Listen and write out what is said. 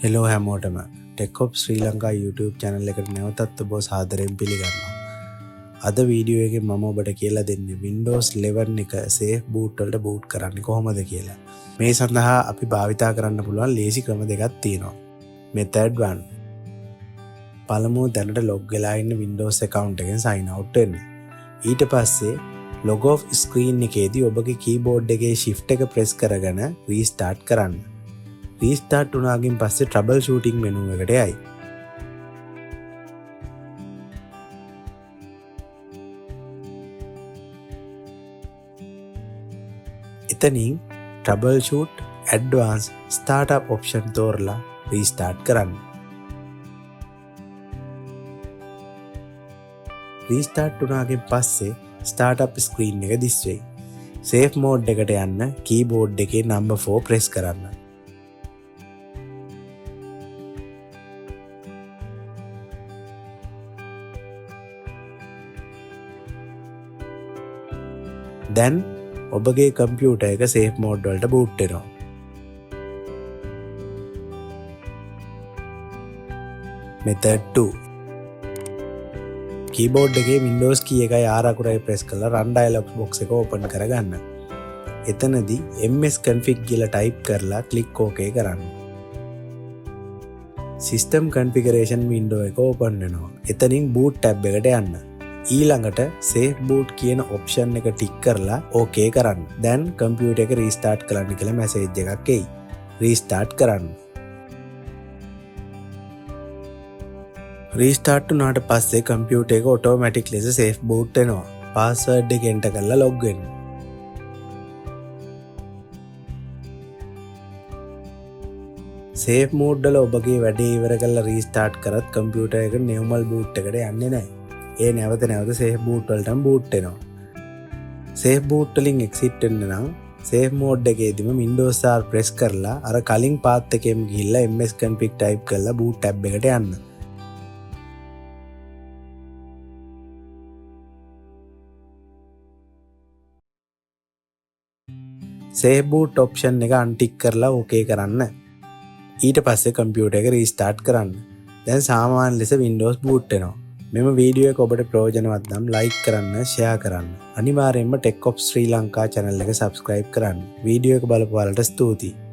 Hello හැමෝටම ටෙක්ඔප් ශ්‍රී Lanka YouTube channel එකට නැවතත් ඔබව සාදරයෙන් පිළිගන්නවා. අද වීඩියෝ එකෙන් මම ඔබට කියලා දෙන්නේ Windows 11 එක safe boot වලට boot කරන්නේ කොහොමද කියලා. මේ සඳහා අපි භාවිතා කරන්න පුළුවන් ලේසි ක්‍රම දෙකක් තියෙනවා. Method 1. පළමුව දැනට ලොග් වෙලා ඉන්න Windows account එකෙන් sign out වෙන්න. ඊට පස්සේ log off screen එකේදී ඔබගේ keyboard එකේ shift එක press කරගෙන restart කරන්න. රීස්ටාර්ට් වුණාගෙන් පස්සේ ට්‍රබල් ෂූටින් මෙනු එකට යයි. එතනින් trouble shoot advance startup option තෝරලා රීස්ටාර්ට් කරන්න. රීස්ටාර්ට් වුණාගෙන් පස්සේ ස්ටාර්ට්අප් ස්ක්‍රීන් එක දිස් වෙයි. සේෆ් මෝඩ් එකට යන්න කීබෝඩ් එකේ නම්බර් 4 ප්‍රෙස් කරන්න. දැන් ඔබගේ කම්පියුටර් එක සේෆ් මෝඩ් වලට බූට් වෙනවා. මෙතඩ් 2. කීබෝඩ් එකේ Windows key එකයි R අකුරයි ප්‍රෙස් කරලා run dialog box එක ඕපන් කරගන්න. එතනදී msconfig කියලා ටයිප් කරලා ක්ලික් OK කරන්න. System configuration window එක ඕපන් වෙනවා. එතනින් boot tab එකට යන්න. ඊළඟට සේෆ් බූට් කියන ඔප්ෂන් එක ටික් කරලා ඕකේ කරන්න. දැන් කම්පියුටර් එක රීස්ටාර්ට් කරන්න කියලා මැසේජ් එකක් එයි. රීස්ටාර්ට් කරන්න. රීස්ටාර්ට් වුණාට පස්සේ කම්පියුටර් එක ඔටෝමැටික් ලෙස සේෆ් බූට් වෙනවා. පාස්වර්ඩ් එක එන්ටර් කරලා ලොග් වෙන්න. සේෆ් මෝඩ් වල ඔබගේ වැඩේ ඉවර කරලා රීස්ටාර්ට් කරත් කම්පියුටර් එක නෝමල් බූට් එකට යන්නේ නැහැ. ඒ නැවත නැවත සේෆ් බූට් වලටම බූට් වෙනවා. සේෆ් බූට් වලින් එක්සිට් වෙන්න නම් සේෆ් මෝඩ් එකේදීම Windows R press කරලා අර කලින් පාත් එකේම ගිහිල්ලා msconfig type කරලා බූට් ටැබ් එකට යන්න. සේෆ් බූට් ඔප්ෂන් එක අන්ටික් කරලා ඕකේ කරන්න. ඊට පස්සේ කම්පියුටර් එක රීස්ටාර්ට් කරන්න. දැන් සාමාන්‍ය ලෙස Windows boot වෙනවා. මෙම වීඩියෝ එක ඔබට ප්‍රයෝජනවත් නම් ලයික් කරන්න, ෂෙයා කරන්න. අනිවාර්යයෙන්ම ටෙක්ඔප් ශ්‍රී ලංකා channel එක සබ්ස්ක්‍රයිබ් කරන්න. වීඩියෝ එක බලපු ඔයාලට ස්තුතියි.